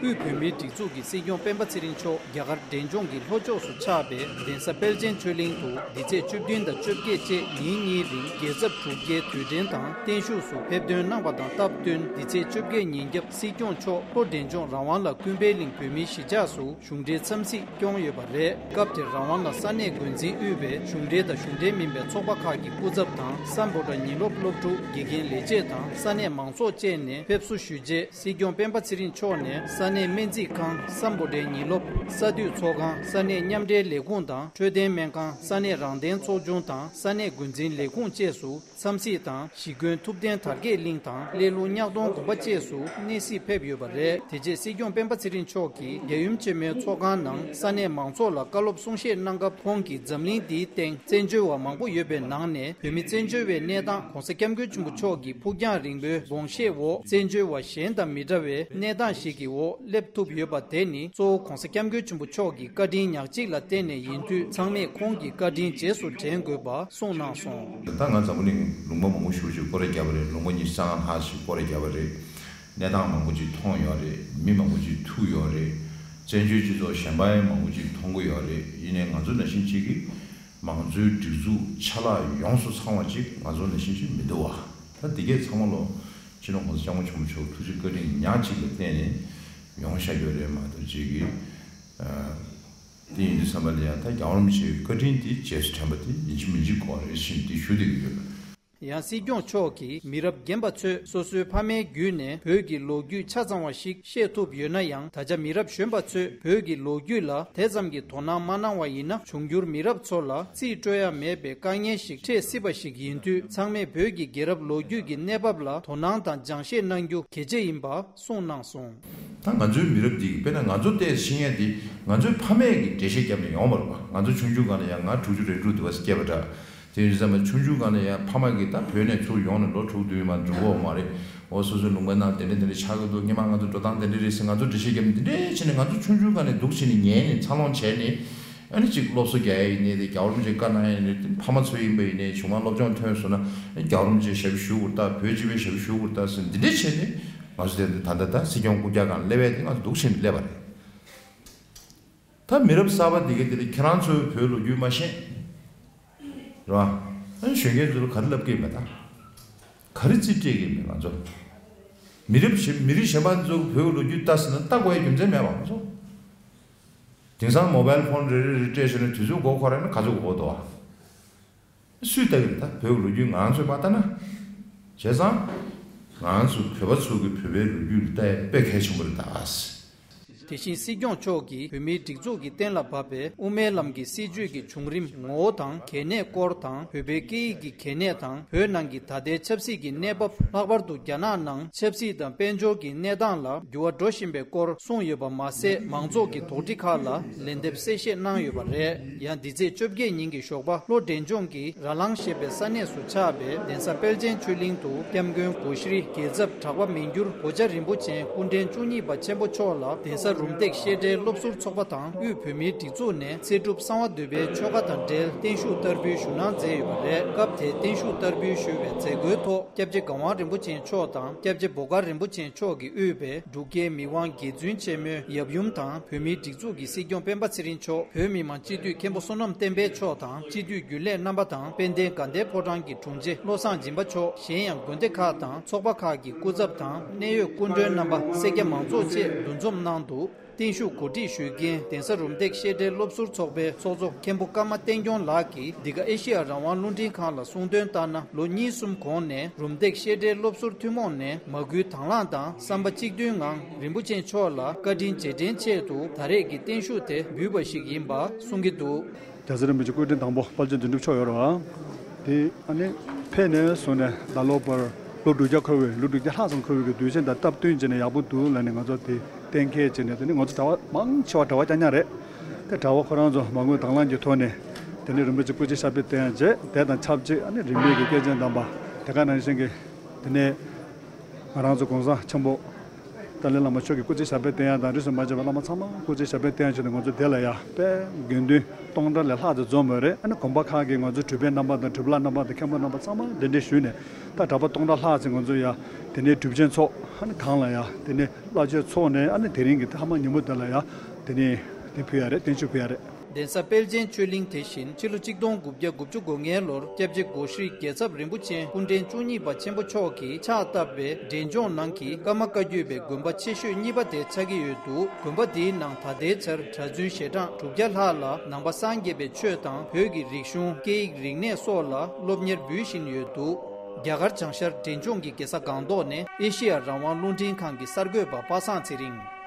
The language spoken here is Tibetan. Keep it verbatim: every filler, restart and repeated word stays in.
དབུས་བོད་མིའི་སྒྲིག་འཛུགས་ཀྱི་སྲིད་སྐྱོང་སྤེན་པ་ཚེ་རིང་མཆོག་རྒྱ་གར་འབྲས་ལྗོངས་ཀྱི་ལྷོ་ཕྱོགས་སུ་ཆགས་པའི་གདན་ས་དཔལ་ཆེན་ཆོས་གླིང་དུ་འདི་ཚེས་བཅུ་བདུན་དང་བཅོ་བརྒྱད་བཅས་ཉིན་གཉིས་རིང་རྒྱལ་ཚབ་དྲུག་བརྒྱའི་དུས་དྲན་དང་བརྟན་བཞུགས་སུ་ཕེབས་ཐོན་གནང་བ་དང་སྟབས་བསྟུན། འདི་ཚེས་བཅོ་བརྒྱད་ཉིན་རྒྱབ་སྲིད་སྐྱོང་མཆོག་ལྷོ་འབྲས་ལྗོངས་རང་དབང་ལ་ཀུན་ཕན་གླིང་བོད་མིའི་གཞིས་ཆགས་སུ་གཞུང་འབྲེལ་འཚམས་གཟིགས་སྐྱོང་ཡོད་པ་རེད། སྐབས་དེར་རང་དབང་ལ་ས་གནས་འགོ་འཛིན་དབུས་པའི་གཞུང་འབྲེལ་དང་གཞུང་འབྲེལ་མིན་པའི་ཚོགས་པ་ཁག་གི་སྐུ་ཚབ་དང་སམ་བྷོ་ཊ་ཉིན་སློབ་སློབ་ཕྲུག་དགེ་རྒན་ལས་བྱེད་དང་ས་གནས་མང་ཚོགས་བཅས་ནས་ཕེབས་བསུ་ཞུས་རྗེས། སྲིད་སྐྱོང་སྤེན་པ་ཚེ་རིང་མཆོག་ནས་ས་གནས་སྨན་རྩིས་ཁང་། སམ་བྷོ་ཊའི་ཉིན་སློབ། ས་འཐུས་ཚོགས་ཁང་། ས་གནས་མཉམ་འབྲེལ་ལས་ཁུངས་དང་འཕྲོད་བསྟེན་སྨན་ཁང་། ས་གནས་རང་བདེན་ཚོགས་ཆུང་དང་ས་གནས་འགོ་འཛིན་ལས་ཁུངས་བཅས་སུ་འཚམས་གཟིགས་དང་གཞིས་དགོན་ཐུབ་བསྟན་དར་རྒྱས་གླིང་དང་གླེ་ལུང་གཉགས་སྟོང་དགོན་པ་བཅས་སུ་གནས་གཟིགས་ཕེབས་ཡོད་པ་རེད། དེ་རྗེས་སྲིད་སྐྱོང་སྤེན་པ་ཚེ་རིང་མཆོག་གིས་རྒྱལ་ཡུམ་ཆེན་མོའི་ཚོགས་ཁང་ནང་ས་གནས་མང་ཚོགས་ལ་བཀའ་སློབ་གསུང་བཤད་གནང་སྐབས་ཁོང་གིས་འཛམ་གླིང་འདིའི་སྟེང་བཙན་བྱོལ་བ་མང་པོ་ཡོད་པའི་ནང་ནས་བོད་མི་བཙན་བྱོལ་བའི་གནས་སྟངས་གོང་ས་སྐྱབས་མགོན་ཆེན་པོ་མཆོག་གི་ཕུགས་རྒྱང་རིང་པོའི་དགོངས་བཞེད་འོག་བཙན་བྱོལ་བ་གཞན་དང་མི་འདྲ་བའི་གནས་སྟངས་ཤིག་གི་འོག་སླེབས་ཐུབ་ཡོད་པ་དེ་ནི་གཙོ་བོ་གོང་ས་སྐྱབས་མགོན་ཆེན་པོ་མཆོག་གི་བཀའ་དྲིན་ཉག་གཅིག་ལ་བརྟེན་ནས་ཡིན་དུས་ཚང་མས་ཁོང་གི་བཀའ་དྲིན་རྗེས་སུ་དྲན་དགོས་པ་གསུངས་གནང་སོང་། ད་ང་འཛམ་བུ་གླིང་ལུང་པ་མང་པོ་ཞིག་ཅིག་སྐོར་ར་བརྒྱབ་པ་རེད། ལུང་པ་ཉི་ཤུ་རྩ་ལྔ་ལྷག་ཞིག་སྐོར་ར་བརྒྱབ་པ་རེད། གནས་སྟངས་མང་པོ་ཅིག་མཐོང་ཡོད་རེད། མི་མང་པོ་ཅིག་ཐུག་ཡོད་རེད། བཙན་བྱོལ་སྤྱི་ཚོགས་གཞན་པ་ཡང་མང་པོ་ཅིག་མཐོང་གི་ཡོད་རེད། ཡིན་ནའི་ང་ཚོ་ནང་བཞིན་ཅིག་གིས་མང་གཙོའི་སྒྲིག་འཛུགས་ཆ་ལག་ཡོངས་སུ་ཚང་བ་ཅིག་ང་ཚོ་ནང་བཞིན་ཅིག་མི་འདུག་བ། ད་འདི་གས་ཚང་མ་ལོ་སྤྱི་ནོར་༸གོང་ས་༸སྐྱབས་མགོན་ཆེན་པོ་མཆོག་ཐུགས་རྗེ་བཀའ་དྲིན་ཉག་གཅིག་ལ་བརྟེན་ནས་ཡོང་བཞག་ཡོད་རེད་མ་གཏོགས་ཅིག་གིས། དེ་ཡིན་དུས་ཙམ་པ་ལ་ཡང་ད་རྒྱལ་བ་རིན་པོ་ཆེའི་བཀའ་དྲིན་དེ་རྗེས་སུ་དྲན་པ་དེ་ཡིན་གཅིག་མིན་གཅིག་དགོས་རེད་ཅེས་འདི་ཞུ་བསྡད་ཀྱི་ཡོད། ཡང་སྲིད་སྐྱོང་མཆོག་གིས་མི་རབས་རྒན་པ་ཚོས་སོ་སོའི་ཕ་མའི་བརྒྱུད་ནས་བོད་ཀྱི་ལོ་རྒྱུས་ཆ་ཚང་བ་ཞིག་ཤེས་ཐུབ་ཡོད་ན་ཡང་། ད་ཆ་མི་རབས་གཞོན་པ་ཚོས་བོད་ཀྱི་ལོ་རྒྱུས་ལ་དེ་ཙམ་གྱི་དོ་སྣང་མ་གནང་བ་ཡིན་ན། འབྱུང་འགྱུར་མི་རབས་ཚོ་ལ་རྩིས་སྤྲོད་ཡ་མེད་པའི་དཀའ་ངལ་ཞིག་འཕྲད་སྲིད་པ་ཞིག་ཡིན་དུས། ཚང་མས་བོད་ཀྱི་རྒྱལ་རབས་ལོ་རྒྱུས་ཀྱི་གནས་བབ་ལ་དོ་སྣང་དང་སྦྱང་ཤེས་གནང་རྒྱུ་གལ་ཆེ་ཡིན་པ་གསུངས་གནང་སོང་། ད་ང་ཚོའི་མི་རབས་འདི་གི་དཔེར་ན་ང་ཚོ་ལྟས་ཤེས་ཡས་འདི་ང་ཚོའི་ཕ་མས་ཀྱི་འགྲེལ་བཤད་བརྒྱབ་ནས་ཡོང་བ་རེད་པ། ང་ཚོ་ཆུང་ཆུང་སྒང་ནས་ཡང་ང་དྲུག་ཅུ་རེ་དྲུག་འདི་བ་སྐྱེས་པ་འདྲ། དེ་ཡིན་ཙང་མ་ཆུང་ཆུང་སྒང་ནས་ཡང་ཕ་མ་གིས་ད་བོད་ནས་ཚུར་ཡོང་ནས་ལོ་དྲུག་བདུན་མ་འགྲོ་གི་ཡོད་མ་རེད། འོ་སོ་སོའི་ལུང་པའི་ནང་དེ་འདྲ་དེ་འདྲ་ཆགས་ཀྱི་འདུག་སྔོན་མ་ང་ཚོ་འགྲོ་སྟངས་དེ་འདྲ་རེད་ཟེར་ང་ཚོ་འགྲེལ་བཤད་བརྒྱབ་ནས་འདི་འདྲ་བྱས་ནས་ང་ཚོ་ཆུང་ཆུང་སྒང་ནས་སྡུག་བྱས་ནས་ཉན་ནས་འཚར་ལོངས་བྱས་ནས། ཨ་ནི་གཅིག་སློབ་གསོ་རྒྱག་ཡ་ཡིན་ནའི་དེ་རྒྱལ་བ་རིན་པོ་ཆེ་བཀའ་གནང་ཡ་ཡིན་ནའི་དེ་ཕ་མ་ཚོ་ཡིན་པ་ཡིན་ནའི་གཞུག་མ་སློབ་སྦྱོང་ཐོན་སོང་ན་རྒྱལ་བ་རིན་པོ་ཆེ་ཞབས་ཞུ་དགོས་ད། བོད་སྤྱི་པའི་ཞབས་ཞུ་དགོས་ད་ཟེར་འདི་འདྲ་བྱས་ནས་ང་ཚོ་དེ་ད་ལྟ་ད་སྲིད་སྐྱོང་རྐུབ་བཀྱག་སྒང་སླེབས་ཡ་དེ་ང་ཚོ་སྡུག་ཆེན་སླེབས་པ་རེད། ད་མི་རབས་གསར་པ་འདི་ག་དེ་ལ་ཁྱེད་རང་ཚོའི་བོད་ལོ་རྒྱུས་མ་ཤེས། རེད་བ། ཨ་ནི་གཞོན་སྐྱེས་ཚོ་ལ་ག་རེ་ལབ་ཀྱི་མེད་ད། ག་རེ་རྩིས་སྤྲད་ཀྱི་མེད་ང་ཚོ། མི་རབས་གཞན་མི་རིགས་གཞན་པ་ཚོ་བོད་ལོ་རྒྱུས་ལྟ་ཟེར་ན་ལྟ་དགོས་ཡ་རྒྱུ་མཚན་མེད་པ་ང་ཚོ། དེང་སང་མོ་བལ་ཕོན་རེ་རེ་རེ་སྤྲད་བྱས་ནས་དུས་ཚོད་འགོར་ཁོ་ར་ནི་ག་ཚོད་འགོར་འདུག་བ། སུས་ལྟ་གི་རེད་ད་བོད་ཀྱི་ལོ་རྒྱུས་ང་ཚོས་མ་ལྟ་ན། བྱས་ཙང་། ང་ཚོ་བོད་པ་ཚོ་གི་བོད་པའི་ལོ་རྒྱུས་ལ་ལྟ་ཡ་དཔེ་གལ་ཆེན་པོ་རེད་ད། དེ་བཞིན་སྲིད་སྐྱོང་མཆོག་གིས་བོད་མིའི་སྒྲིག་འཛུགས་ཀྱིས་གཏན་ལ་ཕབ་པའི་དབུ་མའི་ལམ་གྱི་སྲིད་བྱུས་ཀྱི་བྱུང་རིམ་ངོ་བོ་དང་གལ་གནད་སྐོར་དང་། བོད་པའི་སྐད་ཡིག་གི་གལ་གནད་དང་། བོད་ནང་གི་ད་ལྟའི་ཆབ་སྲིད་ཀྱི་གནས་བབ། ལྷག་པར་དུ་རྒྱ་ནག་ནང་ཆབ་སྲིད་དང་དཔལ་འབྱོར་གྱི་གནས་སྟངས་ལ་འགྱུར་བ་འགྲོ་བཞིན་པའི་སྐོར་གསུངས་ཡོད་པ་མ་ཟད། མང་ཚོགས་ཀྱི་དོགས་འདྲི་ཁག་ལ་ལན་འདེབས་གསལ་བཤད་གནང་ཡོད་པ་རེད། ཡང་འདི་ཚེས་བཅོ་བརྒྱད་ཉིན་གྱི་ཞོགས་པ་ལྷོ་འབྲས་ལྗོངས་ཀྱི་ར་ལང་ཞེས་པའི་ས་གནས་སུ་ཆགས་པའི་གདན་ས་དཔལ་ཆེན་ཆོས་གླིང་དུ་སྐྱབས་མགོན་གོ་ཤྲི་རྒྱལ་ཚབ་གྲགས་པ་མི་འགྱུར་གོ་ཆ་རིན་པོ་ཆེ་སྐུ་ཕྲེང་བཅུ་གཉིས་པ་ཆེན་པོ་མཆོག་ལ་གདན་ས་རུམ་བཏེག་བཤད་གྲྭའི་སློབ་ཟུར་ཚོགས་པ་དང་དབུས་བོད་མིའི་སྒྲིག་འཛུགས་ནས་ཚེ་སྒྲུབ་གསང་བ་འདུས་པའི་ཆོ་ག་དང་འབྲེལ་བརྟན་བཞུགས་བསྟར་འབུལ་ཞུ་གནང་མཛད་ཡོད་པ་རེད། སྐབས་དེར་བརྟན་བཞུགས་བསྟར་འབུལ་ཞུ་བའི་མཛད་སྒོའི་ཐོག་སྐྱབས་རྗེ་གར་དབང་རིན་པོ་ཆེ་མཆོག་དང་སྐྱབས་རྗེ་བོ་དཀར་རིན་པོ་ཆེ་མཆོག་གིས་དབུས་པའི་འབྲུག་རྒྱལ་མི་དབང་རྒྱལ་བཙུན་ཆེན་མོའི་ཡབ་ཡུམ་དང་། བོད་མིའི་སྒྲིག་འཛུགས་ཀྱི་སྲིད་སྐྱོང་སྤེན་པ་ཚེ་རིང་མཆོག་བོད་མི་མང་སྤྱི་འཐུས་མཁན་པོ་བསོད་ནམས་བསྟན་འཕེལ་མཆོག་དང་། སྤྱི་འཐུས་རྒྱུན་ལས་རྣམ་པ་དང་། དཔལ་ལྡན་དགའ་ལྡན་ཕོ་བྲང་གི་དྲུང་ཆེ་བློ་བཟང་སྦྱིན་པ་མཆོག་གཞན་ཡང་དགོན་སྡེ་ཁག་དང་ཚོགས་པ་ཁག་གི་སྐུ་ཚབ་དང་། གནད་ཡོད་སྐུ་མགྲོན་རྣམ་པ། སེར་སྐྱ་མང་ཚོགས་བཅས་འདུ་འཛོམས་གནང་འདུག་བརྟན་བཞུགས་གོ་སྒྲིག་ཞུ་མཁན་གདན་ས་རུམ་བཏེག་བཤད་གྲྭའི་སློབ་ཟུར་ཚོགས་པའི་ཚོགས་གཙོ་མཁན་པོ་ཀརྨ་བསྟན་སྐྱོང་ལགས་ཀྱིས། འདི་ག་ཨེ་ཤེ་ཡ་རང་དབང་རླུང་འཕྲིན་ཁང་ལ་གསུངས་དོན་ལྟར་ན། ལོ་གཉིས་གསུམ་གོང་ནས་རུམ་བཏེག་བཤད་གྲྭའི་སློབ་ཟུར་ཐུན་མོང་ནས་མ་སྐུལ་དང་བླངས་དང་བསམ་པ་གཅིག་མཐུན་ངང་རིན་པོ་ཆེ་མཆོག་ལ་བཀའ་དྲིན་རྗེས་དྲན་ཆེད་དུ་ད་རེས་ཀྱི་བརྟན་བཞུགས་དེ་འབུལ་བ་ཞིག་ཡིན་པ་གསུང་གི་འདུག་རྒྱལ་སྲས་རིན་པོ་ཆེ་སྐུ་ཕྲེང་དང་པོ་དཔལ་ཆེན་དོན་གྲུབ་མཆོག་ཡོད་རེད་བ། དེ་ཨ་ནི་ཕེབས་ནས་བཟུང་ནས་ད་ལོ་བར་ལོ་དྲུག་བརྒྱ་འཁོར་བའི་ལོ་དྲུག་བརྒྱ་ལྷག་ཙམ་འཁོར་བའི་གི་དུས་ཆེན་དང་སྟབས་བསྟུན་བྱས་ནས་ཡག་པོ་འདུག་ལབ་ནས་ང་ཚོ་དེ་གཏན་འཁེལ་བྱས་ནས། དེ་ནི་ང་ཚོ་གྲྭ་པ་མང་ཆེ་བ་གྲྭ་པ་རྐྱང་རྐྱང་རེད། དེ་གྲྭ་པ་ཁོ་རང་ཚོ་མ་དངུལ་དང་བླངས་ཀྱི་ཐོག་ནས་དེ་ནི་རིན་པོ་ཆེ་སྐུ་ཕྱྭའི་ཞབས་པད་བརྟན་ཡག་བྱས། དེ་དང་ཆབས་ཅིག་ཨ་ནི་རིས་མེད་ཀྱི་སྐྱེས་ཆེན་དམ་པ་དེ་ག་ནང་བཞིན་གྱི་དེ་ནས་ང་རང་ཚོ་གོང་ས་ཆེན་པོ་ ཏཱ་ལའི་བླ་མ་མཆོག་གི་སྐུ་ཚེ་ཞབས་པད་བརྟན་ཡག་དང་། རིས་སུ་མ་ཆད་པའི་བླ་མ་ཚང་མ་སྐུ་ཚེ་ཞབས་པད་བརྟན་ཡག་ཆེད་དུ་ང་ཚོ་དེ་ལ་ཡ་དཔེ་དགེ་འདུན་སྟོང་ཕྲག་ལས་ལྷག་ཙམ་འཛོམས་ཡོད་རེད། ཨ་ནི་དགོན་པ་ཁག་གི་ང་ཚོ་གྲུབ་པའི་རྣམ་པ་དང་གྲུབ་ལྷག་རྣམ་པ་དང་མཁན་པོ་རྣམ་པ་ཚང་མ་གདན་འདྲེན་ཞུས་ནས། ད་གྲྭ་པ་སྟོང་ཕྲག་ལྷག་ཙམ་ང་ཚོ་ཡ་དེ་ནས་སྒྲུབ་ཆེན་ཚོགས། ཨ་ནི་གང་ལ་ཡ་དེ་ནས་བསླབ་བྱ་ཚོགས་ནས། ཨ་ནི་དེ་རིང་གི་ཐ་མ་ཉིན་མོ་དེ་ལ་ཡ་དེ་ནས་དེ་ཕུལ་ཡ་རེད། བརྟན་བཞུགས་ཕུལ་ཡ་རེད། གདན་ས་དཔལ་ཆེན་ཆོས་གླིང་དེ་བཞིན་ཕྱི་ལོ་གཅིག་སྟོང་དགུ་བརྒྱ་དགུ་བཅུ་གོ་ལྔའི་ལོར་སྐྱབས་རྗེ་སྒོ་ཤྲི་རྒྱལ་ཚབ་རིན་པོ་ཆེ་སྐུ་ཕྲེང་བཅུ་གཉིས་པ་ཆེན་པོ་མཆོག་གིས་ཕྱག་བཏབ་པའི་འབྲས་ལྗོངས་ནང་གི་ཀརྨ་བཀའ་བརྒྱུད་པའི་དགོན་པ་ཆེ་ཤོས་གཉིས་པ་དེ་ཆགས་ཀྱི་ཡོད་འདུག་དགོན་པ་འདིའི་ནང་ད་ལྟའི་ཆར་གྲྭ་བཙུན་ཞལ་གྲངས་དྲུག་བརྒྱ་ལྷག་ལ་ནང་པ་སངས་རྒྱས་པའི་ཆོས་དང་བོད་ཀྱི་རིག་གཞུང་། སྐད་ཡིག་རིག་གནས་སོགས་ལ་སློབ་གཉེར་འབུལ་བཞིན་ཡོད་འདུག་རྒྱ་གར་བྱང་ཤར་འབྲས་ལྗོངས་ཀྱི་རྒྱལ་ས་སྒང་ཏོག་ནས་ཨེ་ཤེ་ཡ་རང་དབང་རླུང་འཕྲིན་ཁང་གི་གསར་འགོད་པ་པ་སངས་ཚེ་རིང་།